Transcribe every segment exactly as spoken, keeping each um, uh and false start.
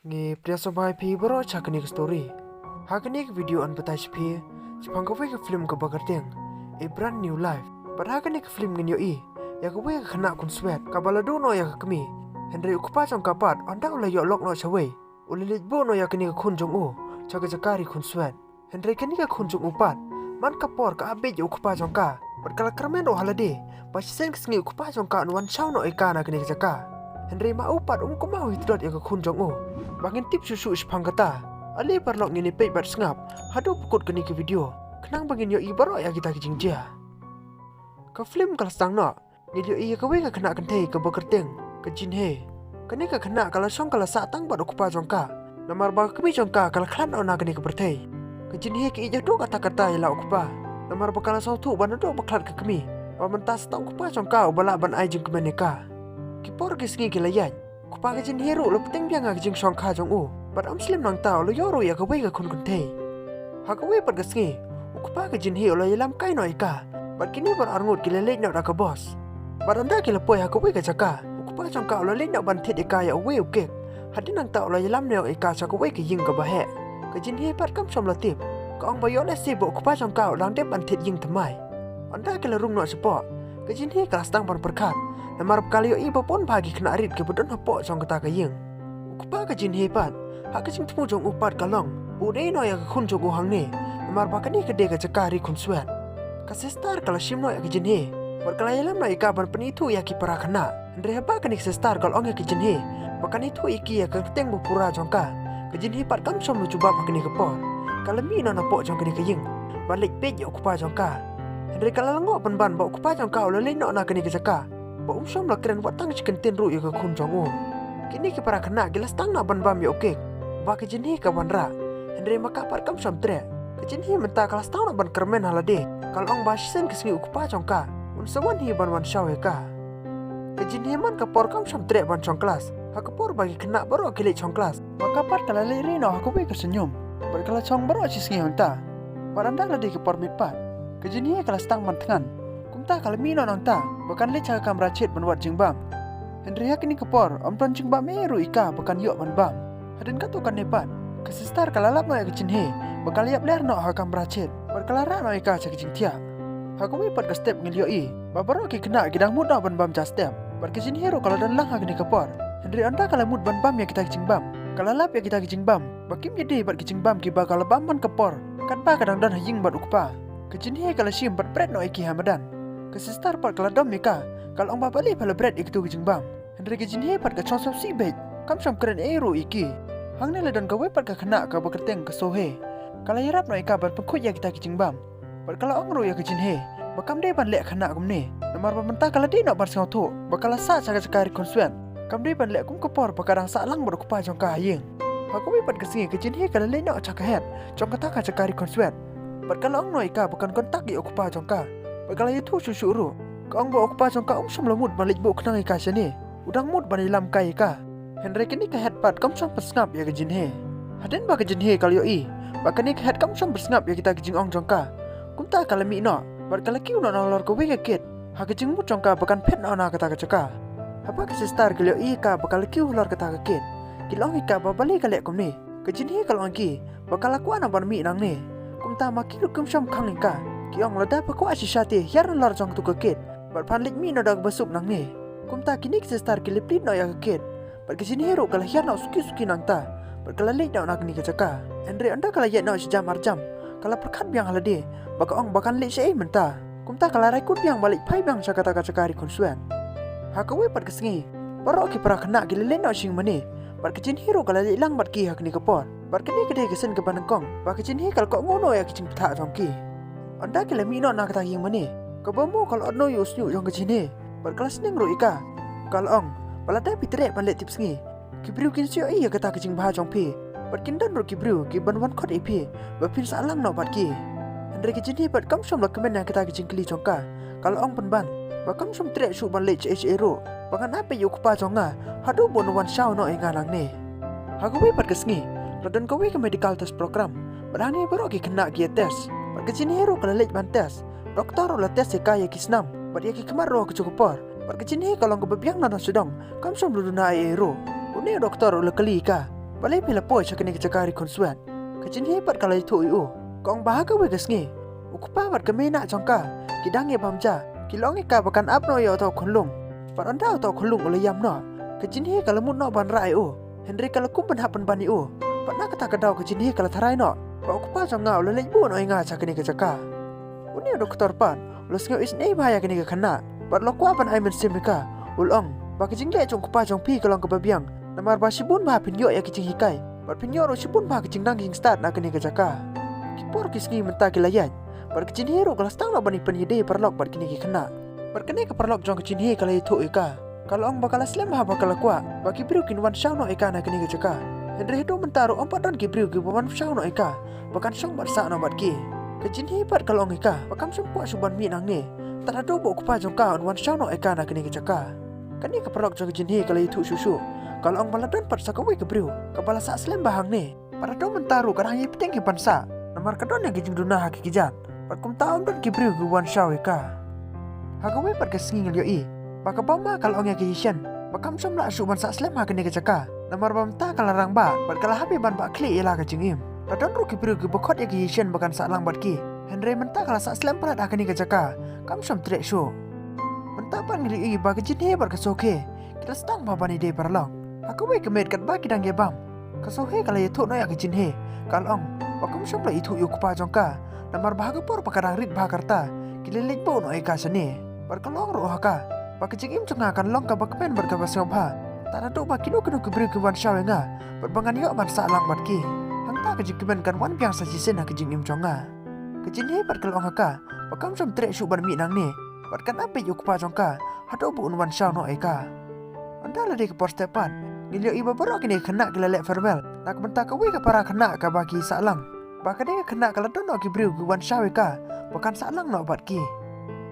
Ngi pdiang sngewbha ïa phi baroh sha kane ka story. Ha kane ka video yn batai sha phi shaphang kawei ka film kaba kyrteng A Brand New Life. Bad ha kane ka film ngin ïohi ïa kawei ka khynnah khunswet kaba la duh noh ïa ka kmie. Hynrei u kpa jong ka pat ynda u la ïoh lok noh shawei, u la leit buh noh ïa kane ka khun jong u sha ka jaka ri khunswet. Hynrei kane ka khun jong u pat, man ka por ka ap beit ïa u kpa jong ka bad ka la kyrmen ruh ha lade ba shisien ka sngi u kpa jong ka un wan shaw noh ïa ka na kane ka jaka. Hynrei ma u pat um kynmaw hi tdot ïa ka khun jong u. Ba ngin tip shuh shuh shaphang kata, ale paralok ngin ïa peit bad sngap haduh ba kut kane ka video khnang ba ngin ïohi baroh ïa kita ki jingjia. Ka film ka la sdang noh. Ngi ïohi ïa kawei ka khynnah kynthei kaba kyrteng ka Jinhee. Kane ka khynnah ka la shong ka la sah tang bad u kpa jong ka, namar ba ka kmie jong ka ka la khlad noh na kane ka pyrthei. Ka Jinhee ka ïeit haduh katta katta ïa la u kpa, namar ba ka la sngewthuh ba naduh ba khlad ka kmie, ba mynta sa tang u kpa jong ka uba lah ban ai jingkmen ïa ka. Ki por ki sngi ki la ïaid. U kpa ka Jinhee ruh u la bteng biang ha ka jingshongkha jong u bad ym slem nangta u la ïoh ruh ïa kawei ka khun kynthei. Ha kawei pat ka sngi, u kpa ka Jinhee u la ïalam kai noh ïa ka bad kine baroh arngut ki la leit noh da ka bos. Bad ynda ki la poi ha kawei ka jaka, u kpa jong ka u la leit noh ban thied ïa ka ïa uwei u kek. Hadien nangta u la ïalam noh ïa ka sha kawei ka ïing kaba heh. Ka Jinhee pat kam shym la tip, ka ong ba ïoh lehse ba u kpa jong ka u dang dep ban thied ïing thymmai. Ynda ki la rung noh shapoh, ka Jinhee ka la sdang ban pyrkhat, namar ba ka la ïohi ba bun bha ki khynnah rit kiba don hapoh jong kata ka ïing. U kpa ka Jinhee pat, ha ka jingthmu jong u pat ka long ba un ïeh noh ïa ka khun jong u hangne, namar ba kane ka dei ka jaka ri khunswet. Ka sister ka la shim noh ïa ka Jinhee bad ka la ïalam noh ïa ka ban pynithuh ïa ki para khynnah. Hynrei haba kane ka sister ka la ong ïa ka Jinhee ba kan ithuh ïa ki ïa ka kyrteng ba pura jong ka, ka Jinhee pat kam shym la jubab ha kane ka por. Ka la mih noh napoh jong kane ka ïing ban leit peit ïa u kpa jong ka. Hynrei ka la lyngngoh pynban ba u kpa jong ka u la leit noh na kane ka jaka, ba um shym la kren wat tang shi kyntien ruh ïa ka khun jong u. Kine ki para khynnah ki la sdang noh ban bam ïa u kek ba ka Jinhee ka wanrah. Hynrei ma ka pat kam shym treh. Ka Jinhee mynta ka la sdang noh ban kyrmen ha lade, ka la ong ba shisien ka sngi u kpa jong ka un sa wan hi ban wan shaw ïa ka. Ka Jinhee man ka por kam shym treh ban shong klas. Ha ka por ba ki khynnah baroh ki leit shong klas, ma ka pat ka la leit rieh noh ha kawei ka shynñium bad ka la shong baroh shi sngi hangta. Bad ynda la dei ka por miet pat, ka Jinhee ka la sdang ban thngan. Kumta ka la mih noh nangta ba kan leit sha ka kamra shet ban wad jingbam. Hynrei ha kane ka por ym don jingbam ei ruh ïa ka ba kan ïoh ban bam. Hadien katto katne pat, ka sister ka la lap noh ïa ka Jinhee ba ka la ïap ler noh ha ka kamra shet bad ka la rah noh ïa ka sha ka jingthiah. Ha kawei pat ka step ngi la ïohi ba baroh ki khynnah ki dang mut noh ban bam sha step bad ka Jinhee ruh ka la don lang ha kane ka por. Hynrei ynda ka la mut ban bam ïa kita ki jingbam, ka la lap ïa kita ki jingbam ba kim ïadei bad ki jingbam kiba ka la bam man ka por katba ka dang don ha ïing bad u kpa. Ka Jinhee ka la shim bad bret noh ïa ki ha madan. Ka sister pat ka la dom ïa ka, ka la ong ba balei pha la bret ïa kito ki jingbam. Hynrei ka Jinhee pat ka shong sngewsih beit, kam shym kren ei ruh ïa ki. Hangne la don kawei pat ka khynnah kaba kyrteng ka Sohee. Ka la ïarap noh ïa ka ban pynkhuid ïa kita ki jingbam bad ka la ong ruh ïa ka Jinhee ba kam dei ban leh khynnah kumne, namar ba mynta ka la dei noh ban sngewthuh ba ka la sah sha ka jaka ri khunswet. Kam dei ban leh kum ka por ba ka dang sah lang bad u kpa jong ka ha ïing. Ha kawei pat ka sngi ka Jinhee ka la leit noh sha ka head jong kata ka jaka ri khunswet bad ka la ong noh ïa ka ba kan contact ïa u kpa jong ka bad ka la ïathuh shuh shuh ruh. Ka ong ba u kpa jong ka um shym la mut ban leit buh khnang ïa ka shane, u dang mut ban ïalam kai ïa ka. Hynrei kane ka head pat kam shym pynsngap ïa ka Jinhee. Hadien ba ka Jinhee ka la ïohi ba kane ka head kam shym pynsngap ïa kita ki jingong jong ka, kumta ka la mih noh bad ka la kiew noh nalor kawei ka gate ha ka jingmut jong ka ba kan phet noh na kata ka jaka. Haba ka sister ki la ïohi ïa ka ba ka la kiew halor kata ka gate, ki la ong ïa ka ba balei ka leh kumne. Ka Jinhee ka la ong ïa ki ba ka la kwah noh ban mih nangne. Kumta ma ki ruh kim shym khang ïa ka, ki ong lada pha kwah shisha te hiar nalor jong katu ka gate bad phan leit mih noh da kaba suk nangne. Kumta kine ki sister ki la plie noh ïa ka gate bad ka Jinhee ruh ka la hiar noh suki suki nangta bad ka la leit noh na kane ka jaka. Hynrei ynda ka la ïaid noh shi jam ar jam, ka la pyrkhat biang ha lade ba ka ong ba kan leit shaei mynta. Kumta ka la rai kut biang ba leit phai biang sha kata ka jaka ri khunswet. Ha kawei pat ka sngi, baroh ki para khynnah ki la leit noh sha ïing mane bad ka Jinhee ruh ka la leit lang bad ki ha kane ka por. Bad kane ka dei ka sien kaba nyngkong ba ka Jinhee ka la kohnguh noh ïa ka jingpyrta jong ki. Ynda ki la mih noh na kata ka ïing mane, ka Bamu ka la ot noh ïa u shñiuh jong ka Jinhee bad ka la sneng ruh ïa ka. Ka la ong ba lada phi treh ban leh tipsngi, ki briew kin sa ïohi ïa kata ka jingbha jong phi bad kin don ruh ki briew kiban wan khot ïa phi ba phin sah lang noh bad ki. Hynrei ka Jinhee pat kam shym la kmen ïa kata ka jingkylli jong ka. Ka la ong pynban ba kam shym treh shuh ban leit shaei shaei ruh, ba ngan ap ïa u kpa jong nga haduh ba un wan shaw noh ïa nga nangne. Ha kawei pat ka sngi, la don kawei ka medical test program bad hangne baroh ki khynnah ki ïa test. Bad ka Jinhee ruh ka la leit ban test. Doktor ruh la test ïa ka ïa ki snam bad ïa ki khmat ruh ha kajuh ka por. Bad ka Jinhee ka long kaba biang na dong sha dong, kam shym la duna ei ei ruh. Une u doktor u la kylli ïa ka Balei phi la poi sha kane ka jaka ri khun swet? Ka Jinhee pat ka la ïathuh ïa u. Ka ong ba ha kawei ka sngi, u kpa bad ka mei nah jong ka ki dang ïa bam ja. Ki la ong ïa ka ba kan ap noh ïa uta u khunlung. Bad ynda uta u khunlung u la ïam noh, ka Jinhee ka la mut noh ban rah ïa u. Hynrei ka la kum ban hap pynban ïa u. Bad na kata ka daw ka Jinhee ka la tharai noh ba u kpa jong nga u la leit buh noh ïa nga sha kane ka jaka. Une u doktor pat u la sngew isynei bha ïa kane ka khynnah bad u la kwah ban ai mynsiem ïa ka. U la ong ba ka jingleh jong u kpa jong phi ka long kaba biang, namar ba shibun bha phin ïoh ïa ki jinghikai bad phin ïoh ruh shibun bha ki jingnang jingstad na kane ka jaka. Ki por ki sngi mynta ki la ïaid bad ka Jinhee ruh ka la sdang noh ban ïa pynïadei paralok bad kine ki khynnah. Bad kane ka paralok jong ka Jinhee ka la ïathuh ïa ka. Ka la ong ba ka la slem bha ba ka la kwah ba ki briew kin wan shaw noh ïa ka na kane ka jaka. Hynrei haduh mynta ruh ym pat don ki briew kiba wan shaw noh ïa ka ba kan shong bad sah noh bad ki. Ka Jinhee pat ka la ong ïa ka ba kam shym kwah shuh ban mih nangne tad haduh ba u kpa jong ka un wan shaw noh ïa ka na kane ka jaka. Kane ka paralok jong ka Jinhee ka la ïathuh shuh shuh. Ka la ong ba la don pat sa kawei ka briew kaba la sah slem bha hangne. Bad haduh mynta ruh ka dang ïai bteng hi ban sah, namar ka don ïa ki jingduna ha ki kjat. Bad kumta ym don ki briew ki wan shaw ïa ka. Ha kawei pat ka sngi ngi la ïohi ba ka bamma ka la ong ïa ka Yishen ba kam shym lah shuh ban sah slem ha kane ka jaka, namar ba mynta ka la rangbah bad ka la hap ïa ban bah khlieh ïa la ka jingim. La don ruh ki briew kiba khot ïa ka Yishen ba kan sah lang bad ki, hynrei mynta ka la sah slem palat ha kane ka jaka, kam shym treh shuh. Mynta pat ngi la ïohi ba ka Jinhee bad ka Seokhee ki la sdang bha ban ïadei paralok. Ha kawei ka miet katba ki dang ïa bam, ka Seokhee ka la ïathuh noh ïa ka Jinhee. Ka la ong ba kam shym la ithuh ïa u kpa jong ka, namar ba ha ka por ba ka dang rit bha ka rta ki la leit buh noh ïa ka shane. Bad ka la ong ruh ha ka ba ka jingim jong nga kan long kaba kmen bad kaba sngewbha tad haduh ba kino kino ki briew ki wan shaw ïa nga bad ba ngan ïoh ban sah lang bad ki. Hangta ka jingkmen kan wan biang sa shisien ha ka jingim jong nga. Ka Jinhee pat ka la ong ha ka ba kam shym treh shuh ban mih nangne bad kan ap beit ïa u kpa jong ka haduh ba un wan shaw noh ïa ka. Ynda la dei ka por step pat ngi la ïohi ba baroh kine ki khynnah ki la leh farewell na ka bynta kawei ka para khynnah kaba ki sah lang. Ba ka dei ka khynnah ka la don noh ki briew ki wan shaw ïa ka ba kan sah lang noh bad ki.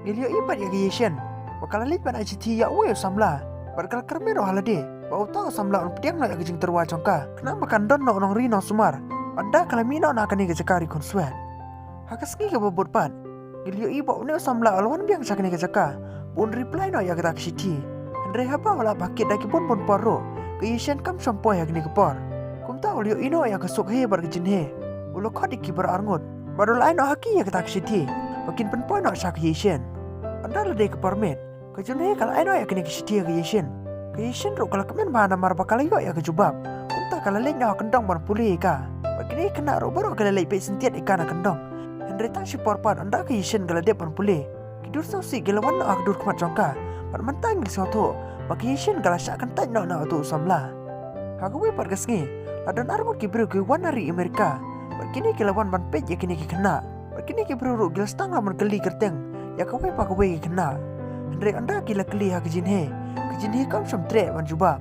Ngi la ïohi pat ïa ka Yishen ba ka la leit ban ai shithi ïa uwei u samla bad ka la kyrmen ruh ha lade ba uta u samla un pdiang noh ïa ka jingtyrwa jong ka khnang ba kan don noh u nongri nongsumar ynda ka la mih noh na kane ka jaka ri khun swet. Ha ka sngi kaba bud pat ngi la ïohi ba une u samla u la wan biang sha kane ka jaka ba un reply noh ïa kata ka shithi. Hynrei haba u la ap ha kit da ki bun bun por ruh, ka Yishen kam shym poi ha kane ka por. Kumta u la ïohi noh ïa ka Seokhee bad ka Jinhee. U la khot ïa ki baroh arngut bad u la ai noh ha ki ïa kata ka shithi ba kin pynpoi noh sha ka Yishen. Ynda la dei ka por miet, ka Junhee ka la ai noh ïa kane ka shithi ha ka Yishen. Ka Yishen ruh ka la kmen bha namar ba ka la ïoh ïa ka jubab. Kumta ka la leit noh ha kyndong ban pule ïa ka. Bad kine ki khynnah ruh baroh ki la leit peit syntiat ïa ka na kyndong. Hynrei tang shipor pat ynda ka Yishen ka la dep ban pule, ki dur sngewsih ki la wan noh ha ka dur khmat jong ka. Bad mynta ngi la sngewthuh ba ka Yishen ka la shah kyntait noh na uto u samla. Ha kawei pat ka sngi la don arngut ki briew ki wan na ri Amerika. Bad kine ki la wan ban peit ïa kine ki khynnah. Bad kine ki briew ruh ki la sdang ban kylli kyrteng ïa kawei pa kawei ki khynnah. Hynrei ynda ki la kylli ha ka Junhee, ka Junhee kam shym treh ban jubab.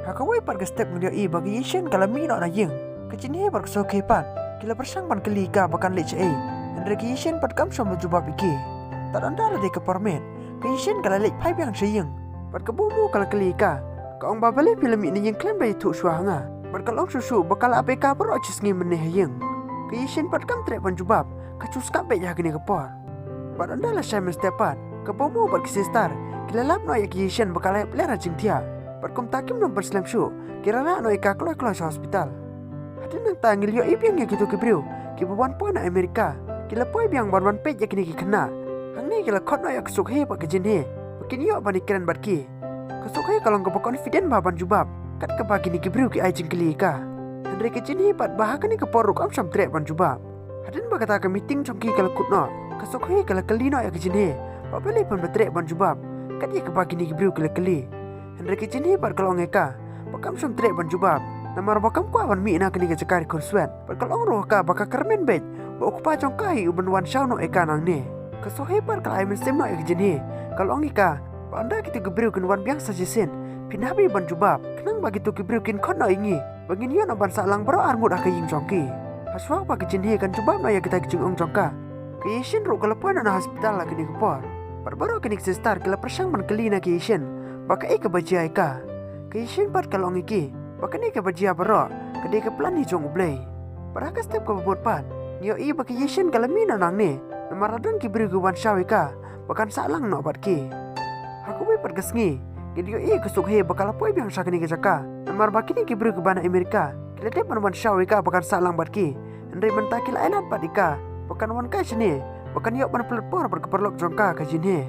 Ha kawei pat ka step ngi ïohi ba ka Yishen ka la mih noh na ïing. Ka Junhee bad ka Seokhee pat ki la pyrshang ban kylli ïa ka ba kan leit shaei. Hynrei ka Yishen pat kam shym la jubab ïa ki. Tad ynda la dei ka por miet, ka Yishen ka la leit phai biang sha ïing. Bad ka Boo Moo ka la kylli ïa ka, ka ong ba balei phi la mih na ïing khlem da ïathuh shuwa ha nga. Bad ka la ong shuh shuh ba ka la ap ïa ka baroh shi sngi mynne ha ïing. Ka Yishen pat kam treh ban jubab, ka shu skap beit ha kane ka por. Bad ynda la shai mynstep pat, ka Boo Moo bad ki sister ki la lap noh ïa ka Yishen ba ka la ïap ler ha jingthiah. Bad kumta kim nym pynslem shuh, ki la rah noh ïa ka kloi kloi sha hospital. Hadien nangta ngi la ïohi biang ïa kito ki briew kiba wan poi na Amerika, ki la poi biang ban wan peit ïa kine ki khynnah. Hangne ki la khot noh ïa ka Seokhee bad ka Junhee ba kin ïoh ban ïakren bad ki. Ka Seokhee ka long kaba confident bha ban jubab kat kaba kine ki briew ki ai jingkylli ïa ka. Hynrei ka Junhee pat ba ha kane ka por ruh kam shym treh ban jubab. Hadien ba kata ka meeting jong ki ka la kut noh, ka Seokhee ka la kylli noh ïa ka Junhee ba balei phin ba treh ban jubab kat ïa kaba kine ki briew ki la kylli. Hynrei ka Junhee pat ka la ong ïa ka ba kam shym treh ban jubab, namar ba kam kwah ban mih na kane ka jaka ri khurswet. Bad ka la ong ruh ha ka ba ka kyrmen beit ba u kpa jong ka hi uban wan shaw noh ïa ka nangne. Ka Seokhee pat ka la ai mynsiem noh ïa ka Junhee, ka la ong ïa ka ba ynda kito ki briew kin wan biang sa shisien, phin hap hi ban jubab khnang ba kito ki briew kin khot noh ïa ngi ba ngin ïoh noh ban sah lang baroh arngut ha ka ïing jong ki. Hashwa ba ka Junhee kan jubab noh ïa kita ki jingong jong ka, ka Yishen ruh ka la poi noh na hospital ha kane ka por. Bad baroh kine ki sister ki la pyrshang ban kylli na ka Yishen ba kaei kaba jia ïa ka. Ka Yishen pat ka la ong ïa ki ba kane kaba jia baroh ka dei ka plan hi jong U Blei. Bad ha ka step kaba bud pat ngi ïohi ba ka Yishen ka la mih noh nangne, namar la don ki briew ki wan shaw ïa ka ba kan sah lang noh bad ki. Ha kawei pat ka sngi Ki la ïohi ïa ka Sukhe ba ka la poi biang sha kane ka jaka. Namar ba kine ki briew kiba na Amerika ki la dep ban wan shaw ïa ka ba kan sah lang bad ki. Hynrei mynta ki la ai lad pat ïa ka ba kan wan kai shane ba kan ïoh ban pynlut por bad ka paralok jong ka, ka Jinhee.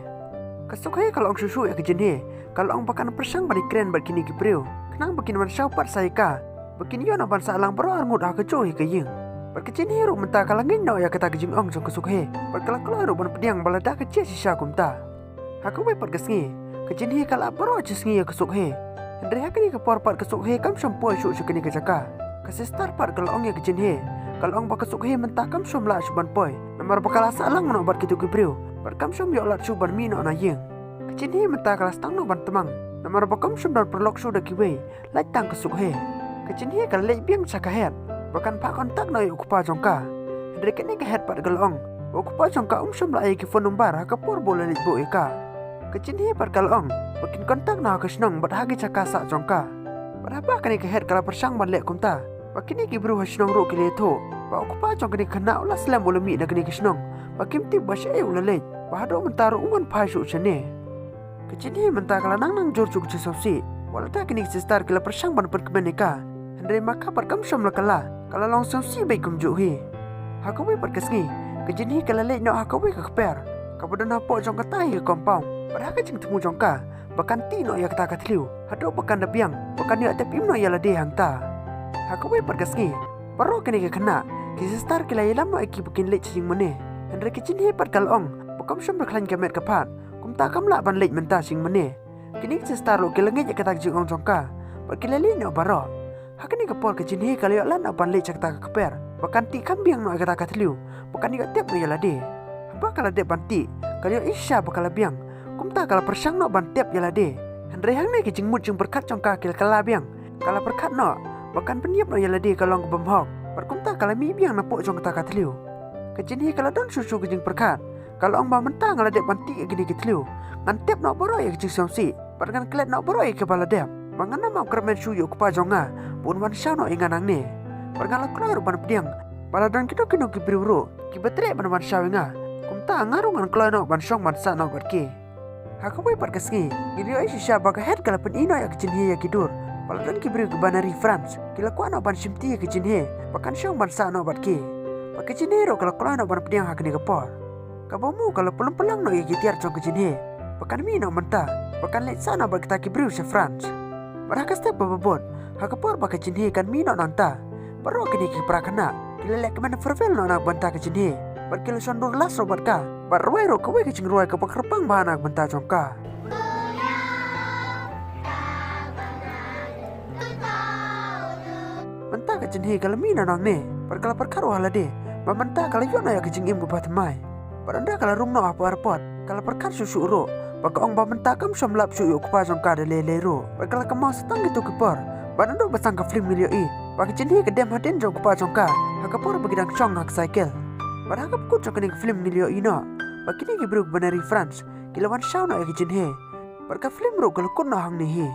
Ka Sukhe ka la ong shuh shuh ïa ka Jinhee, ka la ong ba kan pyrshang ban ïakren bad kine ki briew khnang ba kin wan shaw pat sa ïa ka, ba kin ïoh noh ban sah lang baroh arngut ha kajuh hi ka ïing. Bad ka Jinhee ruh mynta ka la ngeit noh ïa kata ka jingong jong ka Sukhe bad ka la kloi ruh ban pdiang ba lada ka jia shisha kumta. Ha kawei pat ka sngi, ka Jinhee ka la ap baroh shi sngi ïa ka Sukhe. Hynrei ha kane ka por pat ka Sukhe kam shym poi shuh sha kane ka jaka. Ka sister pat ka la ong ïa ka Jinhee, ka la ong ba ka Sukhe mynta kam shym lah shuh ban poi namar ba ka la sah lang noh bad kito ki briew bad kam shym ïoh lad shuh ban mih noh na ïing. Ka Jinhee mynta ka la sdang noh ban tmang namar ba kam shym don paralok shuh da kiwei, lait tang ka Sukhe. Ka Jinhee ka la leit biang sha ka Het ba kan phah contact noh ïa u kpa jong ka. Hynrei kane ka Het pat ka la ong ba u kpa jong ka um shym la ai ïa ki phone number ha ka por ba u la leit buh ïa ka. Ka Jinhee pat ka la ong ba kin contact noh ha ka shnong bad ha ki jaka sah jong ka. Bad haba kane ka Het ka la pyrshang ban leh kumta, ba kine ki briew ha shnong ruh ki la ïathuh ba u kpa jong kane ka khynnah u la slem u la mih na kane ka shnong, ba kim tip ba shaei u la leit, ba haduh mynta ruh um wan phai shuh shane. Ka Jinhee mynta ka la nang nang jur shuh ka jingsngewsih wat lada kine ki sister ki la pyrshang ban pynkmen ïa ka. Hynrei ma ka pat kam shym la kylla, ka la long sngewsih beit kumjuh hi. Ha kawei pat ka sngi, ka Jinhee ka la leit noh ha kawei ka kper kaba don hapoh jong kata hi ka compound. Bad ha ka jingthmu jong ka ba kan tih noh ïa kata ka thliew haduh ba kan da biang ba kan ïoh tep im noh ïa lade hangta. Ha kawei pat ka sngi, baroh kine ki khynnah, ki sister ki la ïalam noh ïa ki ba kin leit sha jingmane. Hynrei ka Jinhee pat ka la ong ba kam shym da khlaiñ ka met ka phad, kumta kam lah ban leit mynta sha jingmane. Kine ki sister ruh ki la ngeit ïa kata ka jingong jong ka bad ki la leit noh baroh. Ha kane ka por ka Jinhee ka la ïoh lad noh ban leit sha kata ka kper ba kan tih kham biang noh ïa kata ka thliew ba kan ïoh tep noh ïa lade. Haba ka la dep ban tih, ka la ïohi shisha ba ka la biang, kumta ka la pyrshang noh ban tep ïa lade. Hynrei hangne ki jingmut jingpyrkhat jong ka ki la kylla biang. Ka la pyrkhat noh ba kan pynïap noh ïa lade ka long ka bym hok, bad kumta ka la mih biang napoh jong kata ka thliew. Ka Jinhee ka la don shuh shuh ka jingpyrkhat. Ka la ong ba mynta nga la dep ban tih ïa kine ki thliew, ngan tep noh baroh ïa ka jingsngewsih bad ngan klet noh baroh ïa kiba la dep, ba ngan ym ap kyrmen shuh ïa u kpa jong nga ba un wan shaw noh ïa nga nangne. Bad nga la kloi ruh ban pdiang ba la don kino kino ki briew ruh kiba treh ban wan shaw ïa nga. Kumta nga ruh ngan kloi noh ban shong ban sah noh bad ki. Ha kawei pat ka sngi, ngi la ïohi shisha ba ka Het ka la pyni noh ïa ka Jinhee ïa ki dur ba la don ki briew kiba na ri France ki la kwah noh ban shimti ïa ka Jinhee ba kan shong ban sah noh bad ki. Bad ka Jinhee ruh ka la kloi noh ban pdiang ha kane ka por. Kaba mut ka la pynlong pynlang noh ïa ki tiar jong ka Jinhee ba kan mih noh mynta ba kan leit sah noh bad kita ki briew sha France. Bad ha ka step kaba bud, ha ka por ba ka Jinhee kan mih noh nangta, baroh kine ki para khynnah ki la leh kmen farewell noh na ka bynta ka Jinhee bad ki la shon dur last ruh bad ka, bad rwai ruh kawei ka jingrwai kaba kyrpang bha na ka bynta jong ka. Mynta ka Jinhee ka la mih noh nangne bad ka la pyrkhat ruh ha lade ba mynta ka la ïoh noh ïa ka jingim kaba thymmai. Bad ynda ka la rung noh hapoh airport, ka la pyrkhat shuh shuh ruh ba ka ong ba mynta kam shym lap shuh ïa u kpa jong ka da lei lei ruh. Bad ka la kynmaw sa tang kito ki por ba naduh ba sdang ka film ngi la ïohi ba ka Jinhee ka dem hadien jong u kpa jong ka ha ka por ba ki dang shong ha ka cycle. Bad ha kaba kut jong kane ka film ngi la ïohi noh ba kine ki briew kiba na ri France ki la wan shaw noh ïa ka Jinhee. Bad ka film ruh ka la kut noh hangne hi.